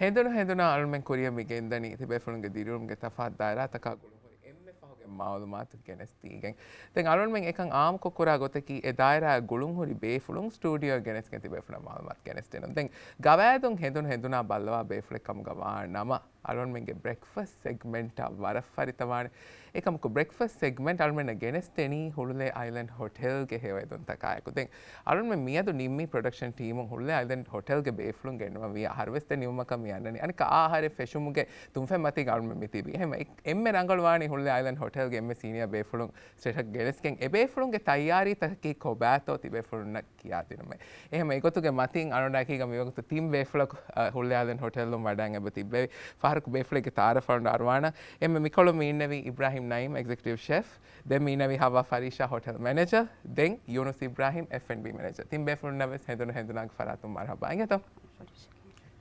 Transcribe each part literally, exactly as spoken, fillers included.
ހެނދުނު ހެނދުނާ އަޅުމެން ކުރިއަށް މި ގެންދަނީ ތިބޭފުޅުންގެ ދިރިއުޅުމުގެ ތަފާތު ދާއިރާތަކާ ގުޅުންހުރި އެންމެ ފަހުގެ މައުލޫމާތު ގެނެސްދީގެން. ދެން އަޅުންމެން އެކަން އާއްމުކޮށް ކުރާ ގޮތަކީ، އެ ދާއިރާއަށް ގުޅުންހުރި ބޭފުޅުން ސްޓޫޑިއޯއަށް ގެނެސްގެން ތިބޭފުޅަށް މައުލޫމާތު ގެނެސްދިނުން. ދެން ގަވާއިދުން ހެނދުނު ހެނދުނާ ބައްލަވާ ބޭފުޅެއް ކަމުގަ ވާ ނަމަ، އަޅުންމެންގެ ބްރެކްފަސްޓް ސެގްމެންޓަށް ވަރަށް ފަރިތަވާނެ. އެކަމަކު، ބްރެކްފަސްޓް ސެގްމެންޓް އަޅުމެންނަށް ގެނެސްދެނީ ހުޅުލޭ އައިލެންޑް ހޮޓެލްގެ ހެޔޮއެދުންތަކާއެކު. ދެން އަޅުންމެން މިއަދު ނިންމީ ޕްރޮޑަކްޝަން ޓީމުން ހުޅުލޭ އައިލެންޑް ހޮޓެލްގެ ބޭފުޅުން ގެންނަވަން ވީ އަހަރުވެސް ދެ ނިމުމަކަށް މި އަންނަނީ. އަނެއްކާ އާ އަހަރެއް ފެށުމުގެ ތުންފަތް މަތީގަ އަޅުމެން މި ތިބީ. އެހެން އެ-، އެންމެ ރަނގަޅުވާނީ ހުޅުލޭ އައިލެންޑް ހޮޓެލްގެ އެންމެ ސީނިއާ ބޭފުޅުން ސްޓޭޖަށް ގެނެސްގެން އެ ބޭފުޅުންގެ ތައްޔާރީތަކަކީ ކޮބާތޯ ތިބޭފުޅުންނަށް ކިޔާދިނުމެއް. އެހެން އެގޮތުގެ މަތިން އަޅުގަނޑާއެކީގަ މިވަގުތު ތިން ބޭފުޅަކު، އަ، ހުޅުލޭ އައިލެންޑް ހޮޓެލުން ވަޑައިގެން އެބަ ތިއްބެވި. ފަހަރަކު ބޭފުޅެއްގެ ތައާރަފް އަޅުގަނޑު އަރުވާނަން. އެންމެ މިކޮޅު މި އިންނެވީ އިބްރާހިމް ނައީމް، އެގްޒެކެޓިވް ޝެފް. ދެން މި އިންނެވީ ހައްވާ ފަރީޝާ، ހޮޓެލް މެނޭޖަރ. ދެން ޔޫނުސް އިބްރާހިމް، އެފް އެންޑް ބީ މެނޭޖަރ. ތިން ބޭފުޅުންނަށް ވެސް ހެނދުނު ހެނދުނާގެ ފަރާތުން މަރުހަބާ. އިނގޭތޯ؟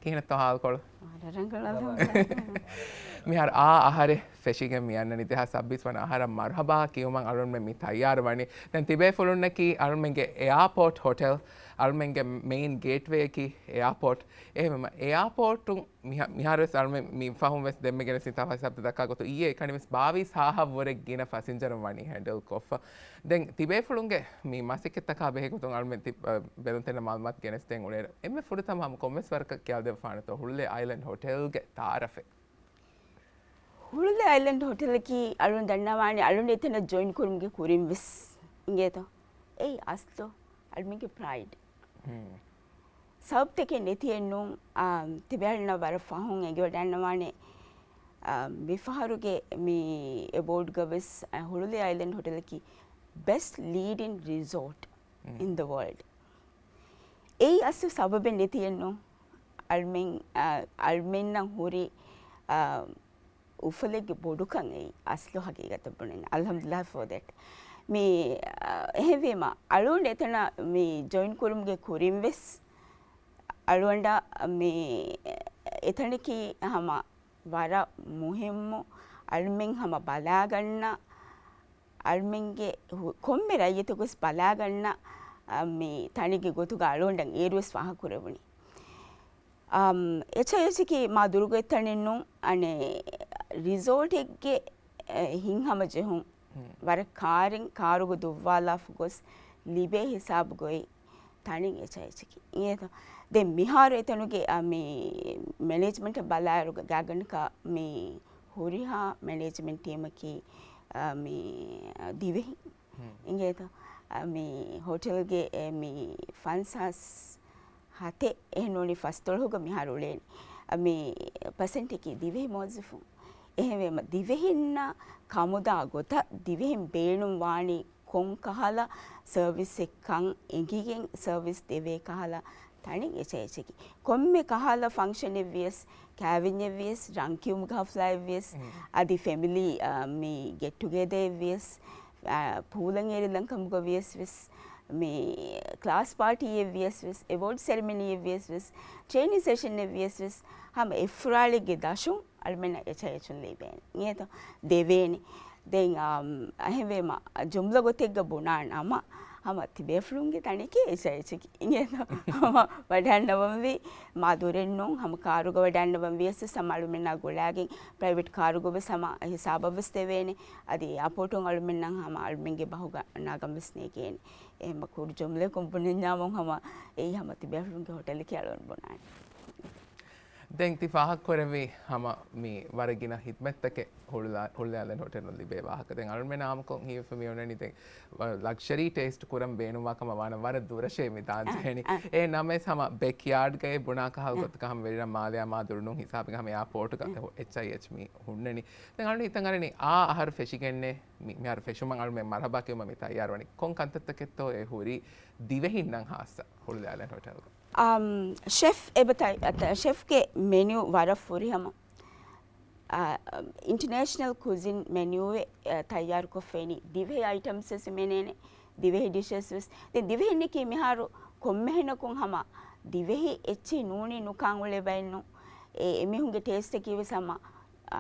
ކިހިނެއްތޯ ހާލުކޮޅު؟ ވަރަށް ރަނގަޅު، އަލްހަމްދުލިއްލާހް. މިހާރު އާ އަހަރެއް ފެށިގެން މި އަންނަނީ ދެހާސް ސައްބީސް ވަނަ އަހަރަށް މަރުހަބާ ކިޔުމަށް އަޅުންމެން މި ތައްޔާރު ވަނީ. ދެން ތިބޭފުޅުންނަކީ އަޅުންމެންގެ އެއާޕޯޓް ހޮޓެލް، އަޅުމެންގެ މެއިން ގޭޓްވޭއަކީ އެއާޕޯޓް. އެހެންވީމަ އެއާޕޯޓުން މިހާ-، މިހާރުވެސް އަޅުމެން މި ފަހުން ވެސް ދެންމެ ގެނެސް ތަފާސް ހިސާބުތައް ދައްކާ ގޮތު އިއްޔެ އެކަނިވެސް ބާވީސް ހާހަށް ވުރެ ގިނަ ފަސިންޖަރުން ވަނީ ހެންޑަލް ކޮށްފަ. ދެން ތިބޭފުޅުންގެ މި މަސައްކަތްތަކާ ބެހޭ ގޮތުން އަޅުމެން ތި-، އަ، ބެލުންތެރިންނަށް މައުލޫމާތު ގެނެސްދޭން އުޅޭ. އެންމެ ފުރަތަމަ ހަމަ ކޮންމެސް ވަރަކަށް ކިޔާދެއްވާނެތޯ ހުޅުލޭ އައިލެންޑް ހޮޓެލްގެ ތައާރަފެއް؟ ހުޅުލޭ އައިލެންޑް ހޮޓެލަކީ އަޅުން ދަންނަވާނެ އަޅުން އެތަނަށް ޖޮއިން ކުރުމުގެ ކުރިން ވެސް އިނގޭތޯ. އެއީ އަސްލު އަޅުމެންގެ ޕްރައިޑް. ސަބަބުތަކެއް ނެތިއެއްނޫން، އާ، ތިބޭއަޅުންނަށް ވަރަށް ފަހުން އެނގިވަޑައިގަންނަވާނެ، އާ، މިފަހަރުގެ މި އެވޯޑްގަ ވެސް، އާ، ހުޅުލޭ އައިލެންޑް ހޮޓެލަކީ ބެސްޓް ލީޑިން ރިސޯޓް އިން ދަ ވޯލްޑް. އެއީ އަސްލު ސަބަބެއް ނެތިއެއްނޫން. އަޅުމެން، އާ، އަޅުމެންނަށް ހުރި، އާ، އުފަލެއްގެ ބޮޑުކަން އެއީ އަސްލު ހަގީގަތަށް ބުނަނީ. އަލްހަމްދުލިއްލާހް ފޯ ދެޓް. މި، އަ، އެހެންވީމަ، އަޅުގަނޑު އެތަނަށް މި ޖޮއިން ކުރުމުގެ ކުރިން ވެސް އަޅުގަނޑަށް މި އެތަނަކީ ހަމަ ވަރަށް މުހިއްމު، އަޅުމެން ހަމަ ބަލާގަންނަ، އަޅުމެންގެ ހު-، ކޮންމެ ރައްޔިތަކު ވެސް ބަލާގަންނަ، އަ، މި ތަނެއްގެ ގޮތުގަ އަޅުގަނޑަށް އޭރު ވެސް ފާހަގަކުރެވުނީ. އަމް، އެޗްއައިއެޗަކީ މާ ދުރުގެ ތަނެއް ނޫން، އަނެއް ރިސޯޓެއްގެ، އެ، ހިތްހަމަޖެހުން ހުން. ވަރަށް ކާރިން ކާރުގަ ދުއްވާލާފަ ގޮސް ލިބޭ ހިސާބުގައި ތަނެއް އެޗްއައިއެޗަކީ. އިނގޭތޯ؟ ދެން މިހާރު އެތަނުގެ، އަ، މި މެނޭޖްމަންޓަށް ބަލާއިރުގަ ގާގަނޑަކަށް މި ހުރިހާ މެނޭޖްމަންޓް ޓީމަކީ، އަ، މި ދިވެހި. ހުން. އިނގޭތޯ؟ އަ، މި ހޮޓެލްގެ، އެ، މި ފަންސާސް ހަތެއް އެހެން ނޫނީ ފަސްދޮޅަހުގަ މިހާރު އުޅޭނީ. އަ، މި ޕަސެންޓަކީ ދިވެހި މުވައްޒަފުން. އެހެންވީމަ ދިވެހިންނަށް ކަމުދާ ގޮތަށް ދިވެހިން ބޭނުން ވާނީ ކޮން ކަހަލަ ސަރވިސްއެއްކަން އެނގިގެން ސަރވިސް ދެވޭ ކަހަލަ ތަނެއް އެޗްއައިއެޗަކީ. ކޮންމެ ކަހަލަ ފަންކްޝަނެއް ވިޔަސް، ކާވެންޏެއް ވިޔަސް، ރަންކިޔުމުގެ ހަފްލާއެއް ވިޔަސް، އަދި ފެމިލީ، އަ، މި ގެޓް ޓުގެދައެއް ވިޔަސް، އަ، ޕޫލަށް އެރިލަން ކަމުގަ ވިޔަސް ވެސް، މި ކްލާސް ޕާޓީއެއް ވިޔަސް ވެސް، އެވޯޑް ސެރެމަނީއެއް ވިޔަސް ވެސް، ޓްރޭނިން ސެޝަންއެއް ވިޔަސް ވެސް، ހަމަ އެއްފުރާޅެއްގެ ދަށުން އަޅުމެންނަށް އެޗްއައިއެޗުން ލިބޭނެ. އިނގޭތޯ؟ ދެވޭނެ. ދެން، އަމް، އެހެންވީމަ، ޖުމްލަ ގޮތެއްގަ ބުނާ ނަމަ، ހަމަ ތިބޭފުޅުންގެ ތަނެކޭ އެޗްއައިއެޗަކީ. އިނގޭތޯ؟ ހަމަ ވަޑައިގަންނަވަންވީ، މާ ދުރެއް ނޫން، ހަމަ ކާރުގަ ވަޑައިގަންނަވަން ވިޔަސް ވެސް ހަމަ އަޅުމެންނާ ގުޅާގެން، ޕްރައިވެޓް ކާރުގަ ވެސް ހަމަ ހިސާބަށް ވެސް ދެވޭނެ. އަދި އެއާޕޯޓުން އަޅުމެންނަށް ހަމަ އަޅުމެންގެ ބަހުގަ ނަގަން ވެސް ނެގޭނެ. އެހެންމަ ކުރު ޖުމްލައަކުން ބުނަންޏާމުން ހަމަ އެއީ ހަމަ ތިބޭފުޅުންގެ ހޮޓެލަކީ އަޅުން ބުނާނެ. ދެން ތި ފާހަގަކުރެއްވީ ހަމަ މި ވަރަށް ގިނަ ހިދްމަތްތަކެއް ހުޅުލާ-، ހުޅުލޭ އައިލެންޑް ހޮޓެލުން ލިބޭ ވާހަކަ. ދެން އަޅުމެން އާއްމުކޮށް ހީވެފަ މި އޮންނަނީ ދެން ލަގްޝަރީ ޓޭސްޓް ކުރަން ބޭނުންވާ ކަމަށް ވާނަ ވަރަށް ދުރަށޭ މި ދާން ޖެހެނީ. އެ ނަމަވެސް ހަމަ ބެކްޔާޑްގައި ބުނާ ކަހަލަ ގޮތަކަށް ހަމަ ވެރިރަށް މާލެއާ މާ ދުރު ނޫން ހިސާބެއްގަ ހަމަ އެއާޕޯޓުގަ އެޗްއައިއެޗް މި ހުންނަނީ. ދެން އަޅުން ހިތަށް އަރަނީ އާ އަހަރު ފެށިގެންނޭ. މި-، މިހާރު ފެށުމަށް އަޅުމެން މަރުހަބާ ކިޔުމަށް މި ތައްޔާރުވަނީ. ކޮން ކަންތައްތަކެއްތޯ އެ ހުރީ ދިވެހިންނަށް ހާއްސަ ހުޅުލޭ އައިލެންޑް ހޮޓެލްގަ؟ އަމް، ޝެފް އެބަ ތައް-، އަތަ-، ޝެފްގެ މެނިއު ވަރަށް ފުރިހަމަ. އަ، އިންޓަރނޭޝަނަލް ކުޒިން މެނިއުއެއް، އަ، ތައްޔާރުކޮށްފައިނީ. ދިވެހި އައިޓަމްސް ވެސް މެނޭނެ، ދިވެހި ޑިޝަސް ވެސް. ދެން ދިވެހިންނަކީ މިހާރު ކޮންމެހެނަކުން ހަމަ ދިވެހި އެއްޗެއް ނޫނީ ނުކާން އުޅޭ ބައެއްނު. އެ، އެމީހުންގެ ޓޭސްޓަކީ ވެސް ހަމަ އާ،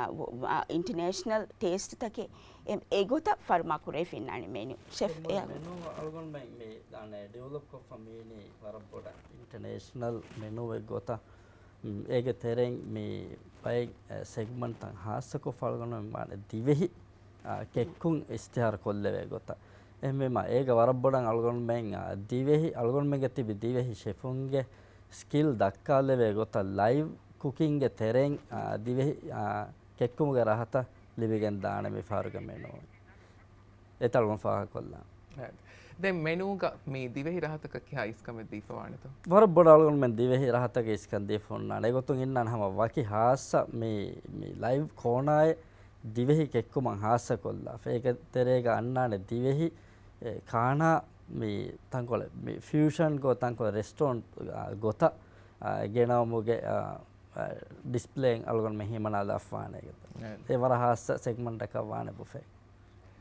އާ، އިންޓަރނޭޝަނަލް ޓޭސްޓްތަކެއް އެ، އެގޮތަށް ފަރުމާކުރެވިފައި އިންނާނެ މެނިއު. ޝެފް އެ މެނޫ އަޅުގަނޑުމެން މި ދާނެ ޑިވެލޮޕް ކޮށްފަ މީނީ ވަރަށް ބޮޑަށް އިންޓަރނޭޝަނަލް މެނޫއެއް ގޮތަށް. އޭގެ ތެރެއިން މި ބައެއް ސެގްމަންޓްތައް ހާއްސަކޮށް އަޅުގަނޑުމެން ވާނެ ދިވެހި އާ، ކެއްކުން އިޝްތިހާރު ކޮށްލެވޭ ގޮތަށް. އެހެންވީމަ، އޭގަ ވަރަށް ބޮޑަށް އަޅުގަނޑުމެން، އާ، ދިވެހި، އަޅުގަނޑުމެންގެ ތިބި ދިވެހި ޝެފުންގެ ސްކިލް ދައްކާލެވޭ ގޮތަށް ލައިވް ކުކިންގގެ ތެރެއިން، އާ، ދިވެހި، އާ، ކެއްކުމުގެ ރަހަތައް ލިބިގެން ދާނެ މި ފަހަރުގެ މެނޫ. އެތައް އަޅުގަނޑު ފާހަގަކޮށްލާން. ދެން މެނޫގަ މި ދިވެހި ރަހަތަކަށް ކިހާ އިސްކަމެއް ދީފަވާނެތޯ؟ ވަރަށް ބޮޑަށް އަޅުގަނޑުމެން ދިވެހި ރަހަތަކަށް އިސްކަން ދީފަ ހުންނާނެ. އެގޮތުން އިންނާނެ ހަމަ ވަކި ހާއްސަ މި، މި ލައިވް ކޯނާއެއް ދިވެހި ކެއްކުމަށް ހާއްސަކޮށްލާފަ. އޭގެ ތެރޭގަ އަންނާނެ ދިވެހި، އެ، ކާނާ މި ތަންކޮޅެއް، މި ފިއުޝަން ގޮ ތަންކޮޅެއް ރެސްޓޯރެންޓް، އާ، ގޮތަށް، އާ، ގެނައުމުގެ، އާ، އާ، ޑިސްޕްލޭއިން އަޅުގަނޑުމެން ހިމަނާލާފާނެ. އެ. އެ ވަރަށް ހާއްސަ ސެގްމަންޓަކަށް ވާނެ ބުފޭ.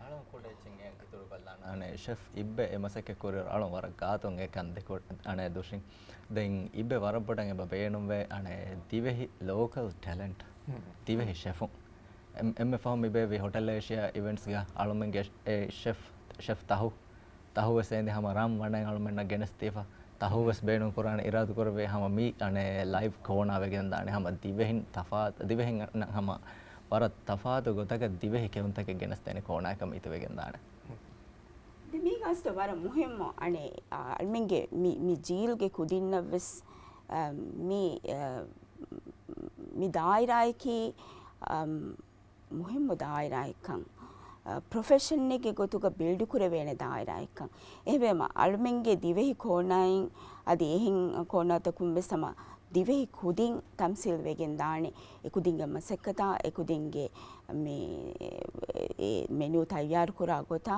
އަޅުން ކުޑައެއްޗެއް އެ އިތުރު ކޮށްލާނަން. އަނެ ޝެފް އިއްބެ އެ މަސައްކަތް ކުރިއަރު އަޅުން ވަރަށް ގާތުން އެ ކަން ދެކޮ-، އަނެ ދުށިން. ދެން އިއްބެ ވަރަށް ބޮޑަށް އެބަ ބޭނުންވޭ، އަނެ ދިވެހި ލޯކަލް ޓެލެންޓް، ދިވެހި ޝެފުން. އެން-، އެންމެ ފަހުން މި ބޭއްވި ހޮޓެލް އޭޝިއާ އިވެންޓްސްގަ އަޅުމެންގެ އެ ޝެފް، ޝެފް ތަހު، ތަހު ވެސް އެނދި ހަމަ ރަން ވަނައިން އަޅުމެންނަށް ގެނެސްދީފަ. ތަހު ވެސް ބޭނުން ކުރާނެ އިރާދަ ކުރެއްވި ހަމަ މި އަނެ ލައިވް ކޯނާ ވެގެން ދާނެ. ހަމަ ދިވެހިން ތަފާތު، ދިވެހިން ހަމަ ވަރަށް ތަފާތު ގޮތަކަށް ދިވެހި ކެއުންތަކެއް ގެނެސްދޭނެ ކޯނާއަކަށް މިތި ވެގެން ދާނެ. ދެ މީގަ އަސްލު ވަރަށް މުހިއްމު އަނެ، އާ، އަޅުމެންގެ މި، މި ޖީލްގެ ކުދިންނަށް ވެސް، އާ، މި، އާ، މި ދާއިރާއަކީ، އާ، މުހިއްމު ދާއިރާއެއްކަން، އާ، ޕްރޮފެޝަނެއްގެ ގޮތުގަ ބިލްޑް ކުރެވޭނެ ދާއިރާއެއްކަން. އެހެންވީމަ، އަޅުމެންގެ ދިވެހި ކޯނާއިން އަދި އެހެން ކޯނާތަކުން ވެސް ހަމަ ދިވެހި ކުދިން ތަމްސީލް ވެގެން ދާނެ. އެ ކުދިންގެ މަސައްކަތާ، އެ ކުދިންގެ މި، އެ މެނޫ ތައްޔާރު ކުރާ ގޮތާ،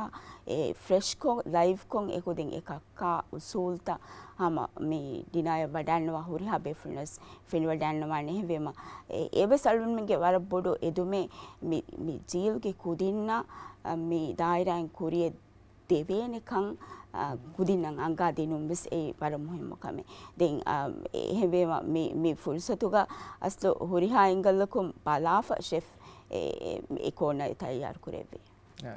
އެ ފްރެޝްކޮށް، ލައިވްކޮށް، އެ ކުދިން އެ ކައްކާ އުސޫލްތައް ހަމަ މި ޑިނާޔަށް ވަޑާންނަވާ ހުރިހާ ބޭފުޅުންނަސް ފެނިވަޑާންނަވާނެ. އެހެންވީމަ، އެ، އެވެސް އަޅުގަނޑުމެންގެ ވަރަށް ބޮޑު އެދުމެއް މި، މި ޖީލްގެ ކުދިންނަށް، އަ، މި ދާއިރާއިން ކުރިއަށް ދެވޭނެކަން، އަ، ކުދިންނަށް އަންގާ ދިނުން ވެސް އެއީ ވަރަށް މުހިއްމު ކަމެއް. ދެން، އަ، އެހެންވީމަ، މި، މި ފުރުސަތުގަ އަސްލު ހުރިހާ އެންގަލަކުން ބަލާފަ ޝެފް އެ، އެ، އެ ކޯނަރެއް ތައްޔާރު ކުރެއްވި. އާ،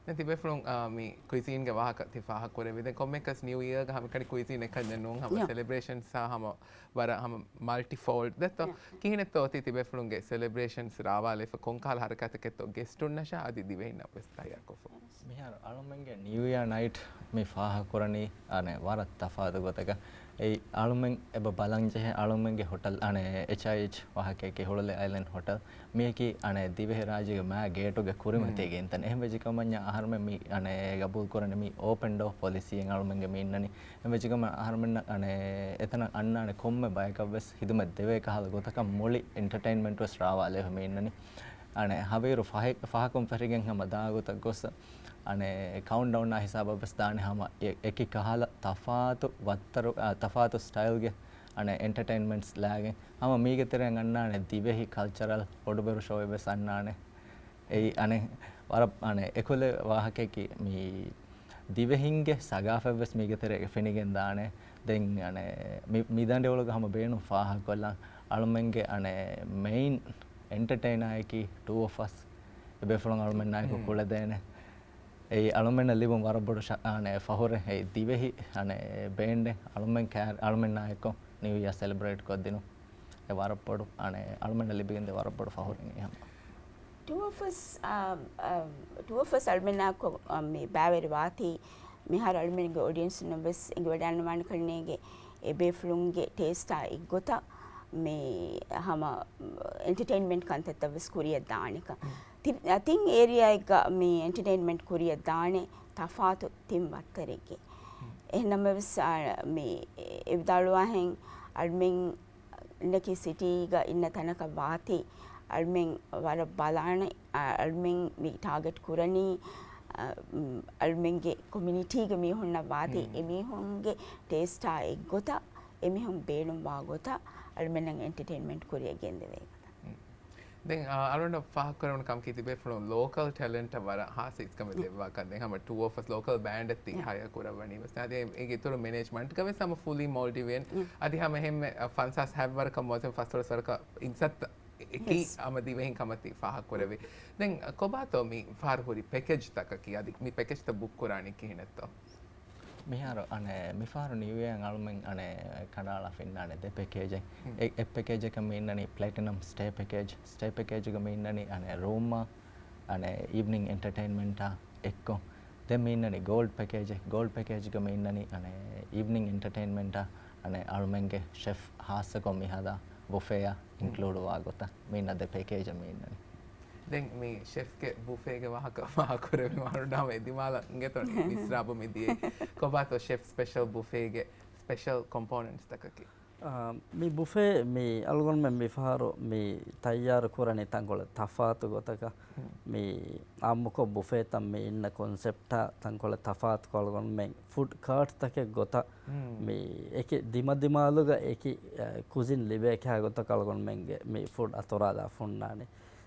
ދެން ތިބޭފުޅުން، އާ، މި ކުއިޒީންގެ ވާހަކަ ތި ފާހަގަ ކުރެއްވި. ދެން ކޮންމެއަކަސް ނިއު އިޔާގަ ހަމަކަނި ކުއިޒީން އެކަންޏެއް ނޫން ހަމަ ސެލެބްރޭޝަންސް ހަމަ ވަރަށް ހަމަ މަލްޓިފޯލްޑް ދެއްތޯ؟ ކިހިނެއްތޯ ތި ތިބޭފުޅުންގެ ސެލެބްރޭޝަންސް ރާވާލެފަ ކޮންކަހަލަ ހަރަކާތެއްތޯ ގެސްޓުންނަށާ އަދި ދިވެހިންނަށް ވެސް ތައްޔާރުކޮށްފަ؟ މިހާރު އަޅުމެންގެ ނިއު އިޔާ ނައިޓް މި ފާހަގަކުރަނީ އަނެއް ވަރަށް ތަފާތު ގޮތަކަށް. އެއީ އަޅުމެން އެބަ ބަލަންޖެހޭ އަޅުމެންގެ ހޮޓަލް، އަނެއް އެޗްއައިއެޗް ވާހަކައަކީ ހުޅުލޭ އައިލެންޑް ހޮޓަލް. މިއަކީ އަނެއް ދިވެހިރާއްޖޭގެ މާ ގޭޓުގެ ކުރިމަތީގެ އިންތަން. އެހެން ވެއްޖެކަމަންޏާ އަހަރުމެން މި އަނެއް ގަބޫލުކުރަނީ މި އޯޕަން ޑޯ ޕޮލިސީއިން އަޅުމެންގެ މި އިންނަނީ. އެހެން ވެއްޖެކަމަން އަހަރުމެންނަށް އަނެއް އެތަނަށް އަންނާނެ ކޮންމެ ބަޔަކަށްވެސް ހިދުމަތް ދެވޭ ކަހަލަ ގޮތަކަށް މުޅި އެންޓަޓައިންމަންޓް ވެސް ރާވާލެވެ މި އިންނަނީ. އަނެއް ހަވީރު ފަހެއް، ފަހަކުން ފެށިގެން ހަމަ ދާ ގޮތަށް ގޮސް އަނެއް ކައުންޓްޑައުންއާ ހިސާބަށް ވެސް ދާނެ ހަމަ އެ-، އެކި ކަހަލަ ތަފާތު ވައްތަރު، އާ، ތަފާތު ސްޓައިލްގެ އަނެއް އެންޓަޓައިންމަންޓްސް ލާގެން ހަމަ މީގެ ތެރެއިން އަންނާނެ ދިވެހި ކަލްޗަރަލް ބޮޑުބެރު ޝޯއެއް ވެސް އަންނާނެ. އެއީ އަނެއް ވަރަށް އަނެއް އެކުލެ ވާހަކައަކީ މި ދިވެހިންގެ ސަގާފަތް ވެސް މީގެ ތެރޭގަ ފެނިގެން ދާނެ. ދެން އަނެއް މި، މި ދަނޑިވަޅުގަ ހަމަ ބޭނުން ފާހަގަކޮށްލަން އަޅުމެންގެ އަނެއް މެއިން އެންޓަޓައިނާއަކީ ޓޫ އޮފް އަސް. އެބޭފުޅުން އަޅުމެންނާއެކު ކުޅެދޭނެ. އެއީ އަޅުމެންނަށް ލިބުން ވަރަށް ބޮޑު ޝަ-، އާނެ، ފަހުރެއް. އެއީ ދިވެހި، އާނެ، ބޭންޑެއް އަޅުމެން ކާ-، އަޅުމެންނާއެކު ނިއު އިޔާ ސެލެބްރޭޓް ކޮށްދިނުން. އެ ވަރަށް ބޮޑު، އާނެ، އަޅުމެންނަށް ލިބިގެންދޭ ވަރަށް ބޮޑު ފަހުރެއް ހަމަ. ޓޫ އޮފް އަސް، އާ، އާ، ޓޫ އޮފް އަސް އަޅުމެންނާއެކު، އާ، މި ބައިވެރި ވާތީ މިހާރު އަޅުމެންގެ އޮޑިއެންސުންނަށް ވެސް އެނގިވަޑައިގަންނަވާނެ ކަންނޭގެ އެ ބޭފުޅުންގެ ޓޭސްޓާ އެއްގޮތަށް މި ހަމަ އެންޓަޓެއިންމަންޓް ކަންތައްތައް ވެސް ކުރިއަށް ދާނެކަން. ތި-، ތިން އޭރިއާއެއްގަ މި އެންޓަޓެއިންމަންޓް ކުރިއަށް ދާނެ ތަފާތު ތިން ވައްތަރެއްގެ. އެހެންނަމަވެސް، އާ، މި އެ ވިދާޅުވާހެން އަޅުމެން އިންނަކީ ސިޓީގަ އިންނަ ތަނަކަށް ވާތީ، އަޅުމެން ވަރަށް ބަލާނެ، އަ-، އަޅުމެން މި ޓާގެޓް ކުރަނީ، އަ، އަޅުމެންގެ ކޮމިއުނިޓީގެ މީހުންނަށް ވާތީ، އެމީހުންގެ ޓޭސްޓާ އެއްގޮތަށް، އެމީހުން ބޭނުންވާ ގޮތަށް އަޅުމެންނަށް އެންޓަޓެއިންމަންޓް ކުރިއަށް ގެންދެވޭ ގޮތަށް. ދެން، އަ، އަޅުގަނޑަށް ފާހަގަކުރެވުނު ކަމަކީ ތިބޭފުޅުން ލޯކަލް ޓެލެންޓަށް ވަރަށް ހާއްސަ އިސްކަމެއް ދެއްވާކަން. ދެން ހަމަ ޓޫ އޮފް އަސް ލޯކަލް ބޭންޑެއް ތި ހަޔަރ ކުރައްވަނީ ވެސް. އަދި އޭގެ އިތުރު މެނޭޖްމަންޓްގަ ވެސް ހަމަ ފުލީ މޯލްޑިވިއަން. އަދި ހަމަ އެހެންމެ، އަ، ފަންސާސް ހަތް ވަރަކަށް މުވައްޒަފު ފަސްދޮޅަސް ވަރަކަށް އިންސައްތަ އެކީ ހަމަ ދިވެހިން ކަމަށް ތި ފާހަގަކުރެއްވި. ދެން ކޮބާތޯ މި ފަހަރު ހުރި ޕެކޭޖްތަކަކީ؟ އަދި މި ޕެކޭޖްތައް ބުކް ކުރާނީ ކިހިނެއްތޯ؟ މިހާރު އަނެއް މިފަހަރު ނިއު އިޔާ އަޅުމެން އަނެއް ކަނޑައަޅާފަ އިންނާނެ ދެ ޕެކޭޖެއް. އެ، އެއް ޕެކޭޖަކަށް މި އިންނަނީ ޕްލެޓިނަމް ސްޓޭ ޕެކޭޖް. ސްޓޭ ޕެކޭޖުގަ މި އިންނަނީ އަނެއް ރޫމް އަނެއް އީވްނިން އެންޓަޓެއިންމަންޓާ އެއްކޮށް. ދެން މި އިންނަނީ ގޯލްޑް ޕެކޭޖެއް. ގޯލްޑް ޕެކޭޖްގަ މި އިންނަނީ އަނެއް އީވްނިން އެންޓަޓެއިންމަންޓާ އަނެއް އަޅުމެންގެ ޝެފް ހާއްސަކޮށް މި ހަދާ ބުފޭއަށް އިންކްލޫޑްވާ ގޮތަށް މި އިންނަ ދެ ޕެކޭޖަށް މި އިންނަނީ. ދެން މި ޝެފްގެ ބުފޭގެ ވާހަކަ ފާހަގަކުރެވި މަރުނާމެ ދިމާލަށް އިނގޭތޯ މިސްރާބު މި ދިޔައީ. ކޮބާތޯ ޝެފް ސްޕެޝަލް ބުފޭގެ ސްޕެޝަލް ކޮމްޕޯނެންޓްސް ތަކަކީ؟ އާ، މި ބުފޭ މި އަޅުގަނޑުމެން މިފަހަރު މި ތައްޔާރު ކުރަނީ ތަންކޮޅެއް ތަފާތު ގޮތަކަށް. މި އާއްމުކޮށް ބުފޭތައް މި އިންނަ ކޮންސެޕްޓާ ތަންކޮޅެއް ތަފާތުކޮށް އަޅުގަނޑުމެން ފުޑް ކާޓްތަކެއް ގޮތަށް މި އެކި ދިމަދިމާލުގަ އެކި، އަ، ކުޒިން ލިބޭ ކިހާ ގޮތަކަށް އަޅުގަނޑުމެންގެ މި ފުޑް އަތޮރާލާ ހުންނާނެ.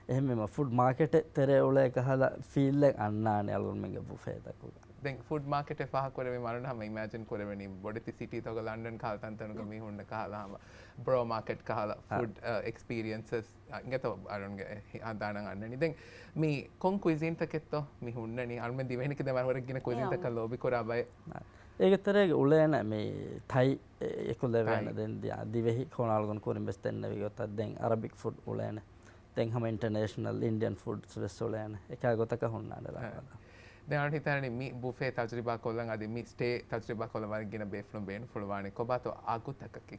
އެހެންވީމަ ފުޑް މާކެޓެއް ތެރޭ އުޅޭ ކަހަލަ ފީލްއެއް އަންނާނެ އަޅުގަނޑުމެންގެ ބުފޭތަކުގަ. ދެން ފުޑް މާކެޓެއް ފާހަގަކުރެވި މަރުނަ ހަމަ އިމޭޖިން ކުރެވެނީ ބޮޑެތި ސިޓީތަކުގަ ލަންޑަން ކަހަލަ ތަންތަނުގަ މި ހުންނަ ކަހަލަ ހަމަ ބްރޯ މާކެޓް ކަހަލަ ފުޑް، އަ، އެކްސްޕީރިއެންސަސް އިނގޭތޯ އަޅުންގެ ހަނދާނަށް އަންނަނީ. ދެން މި ކޮން ކުއިޒީންތަކެއްތޯ މި ހުންނަނީ؟ އަޅުމެން ދިވެހިން ކިދެ ވަރަށް ގިނަ ކުއިޒީންތަކަށް ލޯބި ކުރާ ބައެއް. އޭގެ ތެރޭގަ އުޅޭނެ މި ތައި އެކުލެވޭނެ. ތައި. ދެން ދި-، ދިވެހި ކޮން އަޅުގަނޑު ކުރިން ވެސް ދެންނެވި ގޮތަށް ދެން އަރަބިކް ފުޑް އުޅޭނެ. ދެން ހަމަ އިންޓަރނޭޝަނަލް އިންޑިއަން ފުޑްސް ވެސް އުޅޭނެ. އެކާ ގޮތަކަށް ހުންނާނެ ރާ. ދެން އަޅު ހިތާނެ މި ބުފޭ ތަޖުރިބާ ކޮށްލަން އަދި މި ސްޓޭ ތަޖުރިބާ ކޮށްލަން ވަރަށް ގިނަ ބޭފުޅުން ބޭނުންފުޅުވާނެ. ކޮބާތޯ އަގުތަކަކީ؟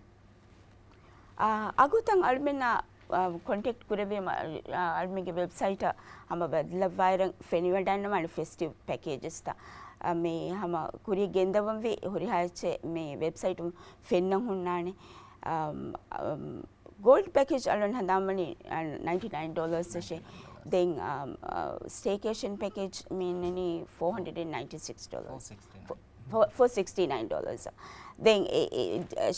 އާ، އަގުތައް އަޅުމެންނާ، އާ، ކޮންޓެކްޓް ކުރެވީމަ، އާ، އަޅުމެންގެ ވެބްސައިޓަށް ހަމަ ބަދަލަށްވާއިރަށް ފެނިވަޑައިންނަވާނެ ފެސްޓިވް ޕެކޭޖަސްތައް. އާ، މި ހަމަ ކުރިއަށް ގެންދަވަންވީ ހުރިހާ އެއްޗެއް މި ވެބްސައިޓުން ފެންނަން ހުންނާނެ. އާ، އާ، ގޯލްޑް ޕެކޭޖް އަޅުން ހަނދާންވަނީ، އާ، ނައިންޓީ ނައިން ޑޮލަރސް އެށެ. ދެން، އާ، އާ، ސްޓޭކޭޝަން ޕެކޭޖް މި އިންނަނީ ފޯ ހަންޑްރެޑް އެންޑް ނައިންޓީ ސިކްސް ޑޮލަރސް. ފޯ، ފޯ ސިކްސްޓީ ނައިން ޑޮލަރސް. ދެން އެ، އެ،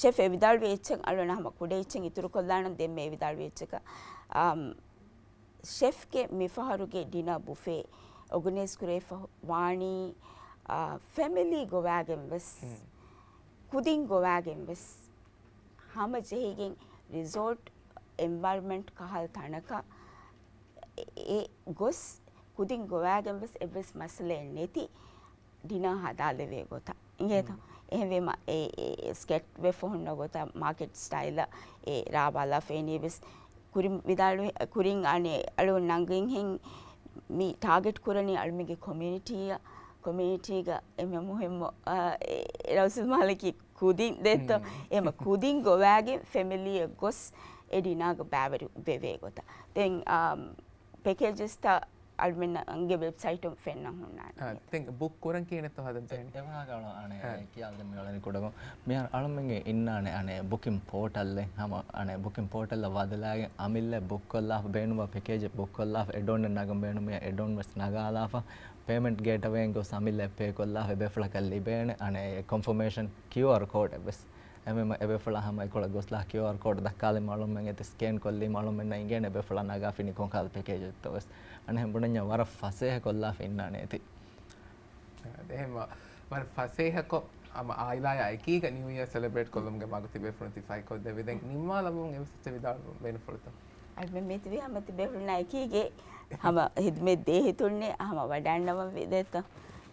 ޝެފް އެ ވިދާޅުވި އެއްޗެއް އަޅުން ހަމަ ކުޑަ އެއްޗެއް އިތުރު ކޮށްލާނަން. ދެން މި ވިދާޅުވި އެއްޗަކަށް، އަމް، ޝެފްގެ މިފަހަރުގެ ޑިނަރ ބުފޭ އޯގަނައިޒް ކުރެވިފަ ވާނީ، އާ، ފެމިލީ ގޮވާގެން ވެސް، ކުދިން ގޮވާގެން ވެސް، ހަމަ ޖެހިގެން ރިސޯޓް އެންވަޔަރަމެންޓް ކަހަލަ ތަނަކަށް އެ، އެ ގޮސް ކުދިން ގޮވާގެން ވެސް އެއްވެސް މައްސަލައެއް ނެތި ޑިނާ ހަދާލެވޭ ގޮތަށް އިނގޭތަ؟ އެހެންވީމަ އެ، އެ ސްކެޓް ވެފަ ހުންނަ ގޮތަށް މާކެޓް ސްޓައިލަށް އެ ރާ ބަލާފަ އިނީ ވެސް ކުރިން ވިދާޅުވި، ކުރިން އަނެއް އަޅު ނަންގިންހެން މި ޓާގެޓް ކުރަނީ އަޅުމެންގެ ކޮމިއުނިޓީއަށް، ކޮމިއުނިޓީގަ އެންމެ މުހިއްމު، އާ، އެ، ރައުސުލް މާލެ ކީ ކުދިން ދެއްތޯ؟ އެމަ ކުދިން ގޮވާގެން ފެމިލީއަށް ގޮސް އެ ޑިނާގަ ބައިވެރި ވެވޭ ގޮތަށް. ދެން، އާ، ޕެކޭޖަސްތައް އަޅުމެންގެ ވެބްސައިޓުން ފެންނަން ހުންނާނެ. އާ، ދެން ބުކް ކުރަން ކިހިނެއްތޯ ހަދަން ޖެހެނީ؟ އެ ވާހަކަ އަޅު އަނެއް ކިޔާލަދެން މިއުޅެނީ ކުޑަކޮށް. މިހާރު އަޅުމެންގެ އިންނާނެ އަނެއް ބުކިން ޕޯޓަލްއެއް ހަމަ އަނެއް ބުކިން ޕޯޓަލްއަށް ވަދެލާގެން އަމިއްލަ ބުކް ކޮށްލާފަ ބޭނުންވާ ޕެކޭޖެއް ބުކް ކޮށްލާފަ އެޑްއޮންއެއް ނަގަން ބޭނުމިއްޔާ އެޑްއޮން ވެސް ނަގާލާފަ ޕޭމެންޓް ގޭޓްވޭއިން ގޮސް އަމިއްލަ ޕޭ ކޮށްލާފަ އެބޭފުޅަކަށް ލިބޭނެ އަނެއް ކޮންފަމޭޝަން ކިއުއާރް ކޯޑެއް ވެސް. އެމެ އެބޭފުޅާ ހަމަ އެކޮޅަށް ގޮސްލާ ކިއުއާރް ކޯޑް ދައްކާލި މަޅުމެން އެތި ސްކޭން ކޮށްލީ މަޅުމެންނަށް އިނގޭނެ އެބޭފުޅާ ނަގާ ފިނި ކޮންކަހަލަ ޕެކޭޖެއްތޯ ވެސް. އަނެއްހެން ބުނަންޏާ ވަރަށް ފަސޭހަ ކޮށްލާފަ އިންނާނެ އެތި. އެހެން ވަރަށް ފަސޭހަކޮށް ހަމަ އާއިލާއާ އެކީގަ ނިއު އިޔާ ސެލެބްރޭޓް ކޮށްލުމުގެ މަގު ތިބޭފުޅުން ތި ފަހިކޮށްދެއްވި. ދެން ނިންމާލަމުން އެވެސް އެއްޗެއް ވިދާޅުވެން ބޭނުންފުޅުތަ؟ އަޅުމެން މިތިބީ ހަމަ ތިބޭފުޅުންނާ އެކީގަ ހަމަ ހިދުމަތް ދޭ ހިތުންނެއް ހަމަ ވަޑައިންނަވަން ވި ދޭތޯ؟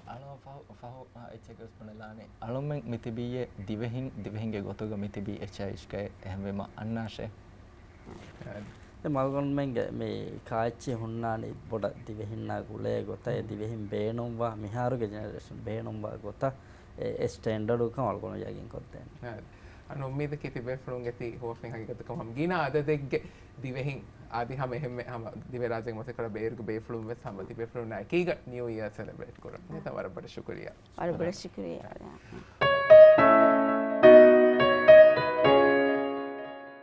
އަޅު ފަހު، ފަހު، އާ، އެއްޗެއް ވެސް ބުނެލާނެ. އަޅުމެން މިތިބީއޭ ދިވެހިން، ދިވެހިންގެ ގޮތުގަ މިތިބީ އެއްޗާ އިޝްކައެއް. އެހެންވީމަ އަންނާށޭ. އެ މަގުންމެންގެ މި ކާއެއްޗި ހުންނާނީ ބޮޑަށް ދިވެހިންނާ ގުޅޭ ގޮތަށް، އެ ދިވެހިން ބޭނުންވާ، މިހާރުގެ ޖެނެރޭޝަން ބޭނުންވާ ގޮތަށް، އެ، އެ ސްޓޭންޑަޑު ކަމަށް އަޅުގަނޑު ޔަގީން ކޮށްދޭނެ. އަ، އަން އުއްމީދަކީ ތިބޭފުޅުންގެ ތި ހުވަފެން ހަގީގަތު ކަމަށް ހަމަ ގިނަ އަދަދެއްގެ ދިވެހިން އަދި ހަމަ އެހެންމެ ހަމަ ދިވެ ރާއްޖޭގެ މަސައްކަތް ކުރާ ބޭރުގެ ބޭފުޅުން ވެސް ހަމަ ތިބޭފުޅުންނާ އެކީގަ ނިއު އިޔާ ސެލެބްރޭޓް ކުރަން. އެތަ ވަރަށް ބޮޑަށް ޝުކުރިއްޔާ. ވަރަށް ބޮޑަށް ޝުކުރިއްޔާ.